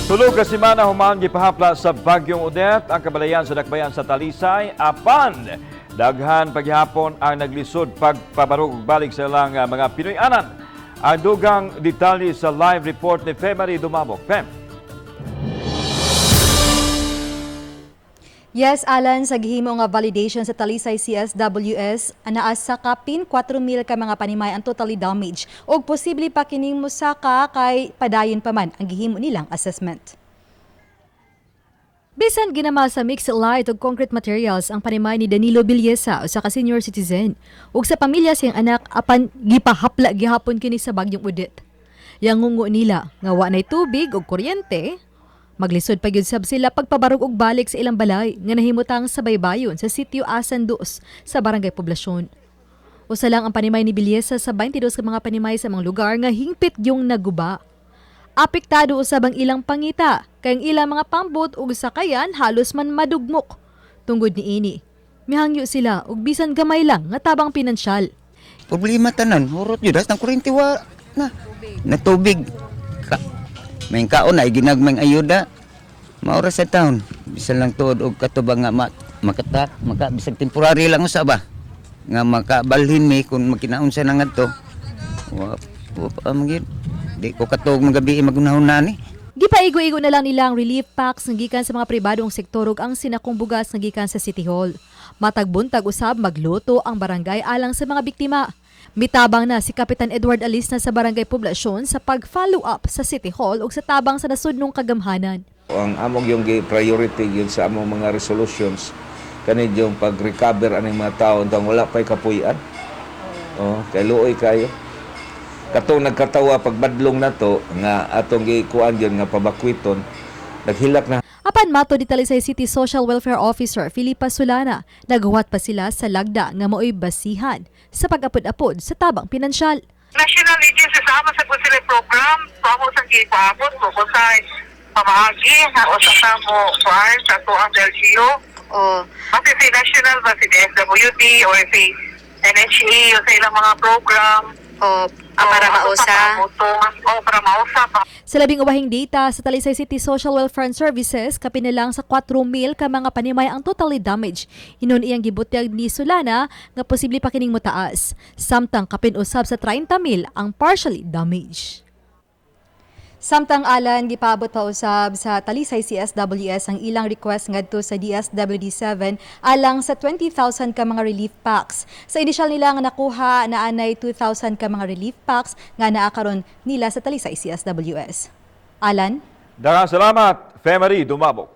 3 ka semana human gipahapla sa Bagyong Odette ang kabalayan sa dakbayan sa Talisay, apan daghan paghihapon ang naglisod pagpabarog ug balik sa ilang mga Pinoy-anan. Ang dugang detalye sa live report ni Femary Dumabok. Fem. Yes, Alan, sa gihimo nga validation sa Talisay CSWS, anaa sa kapin 4,000 ka mga panimay ang totally damage ug posible pa kining mosaka kay padayon pa man ang gihimo nilang assessment. Bisan ginama sa mixed light ug concrete materials ang panimay ni Danilo Villesa, usa ka senior citizen, ug sa pamilya siyang anak, apan gipahapla gihapon kini sa Bagyong Odette. Yangungo nila nga wa nay tubig ug kuryente. Maglisod pa gyud sab sila pagpabarog og balik sa ilang balay nga nahimutang sa baybayon sa sitio Asan Dos sa Barangay Poblasyon. Usa lang ang panimay ni Villesa sa 22 ka mga panimay sa mga lugar nga hingpit yung naguba. Apektado usab ang ilang pangita kay ang ilang mga pambot ug sakayan halos man madugmok. Tungod niini, mihangyo sila og bisan gamay lang nga tabang pinansyal. Problema tanan, hurot yun. Das ng kuryente wa na. Na tubig. Ka, may kaon ay ginagmang ayuda. Maura sa taon. Bisan lang tuod og katubang nga makata, maka bisag temporary lang usa ba. Nga makabalhin mi kung magkinaon sa na ngadto. Wa wa pa man gyud. Di ko katuog magabi magunahon ni. Gipaigo-igo na lang nila ang relief packs nga gikan sa mga pribadong sektor ug ang sinakong bugas nga gikan sa City Hall. Matag buntag usab magluto ang barangay alang sa mga biktima. Mitabang na si Kapitan Edward Alisna sa Barangay Poblasyon sa pag-follow up sa City Hall ug sa tabang sa nasudnong kagamhanan. Ang among yung priority yun sa among mga resolutions kani yung pag-recover aning mga tao untang wala pa'y kapuy-an. Oh, kay luoy kayo. Katong nagkatawa pagbadlong nato nga atong gikuan yun nga pabakwiton, naghilak na. Apan mato ni Talisay City Social Welfare Officer Filipa Solana, naghuwat pa sila sa lagda nga maoy basihan sa pag-apod-apod sa tabang pinansyal. National agency sa amo sa kung sila program, so amo sa gipaabot ko kung sa pamaagi o sa tamo kuan sa tuang LGU. O, Kasi si national ba, si DSWD or si NHA o sa ilang mga program. O para mausa. O, para mausa. Sa labing ubahing data sa Talisay City Social Welfare and Services, kapin na lang sa 4,000 ka mga panimay ang totally damaged. Hinon iyang gibutyag ni Solana nga posible pa kining motaas. Samtang kapin usab sa 30,000 ang partially damaged. Samtang, Alan, gipaabot pa usab sa Talisay CSWS ang ilang request ngadto sa DSWD 7 alang sa 20,000 ka mga relief packs. Sa inisyal nila nga nakuha na anay 2,000 ka mga relief packs nga naa karon nila sa Talisay CSWS. Alan? Daghang salamat, Femary Dumabok.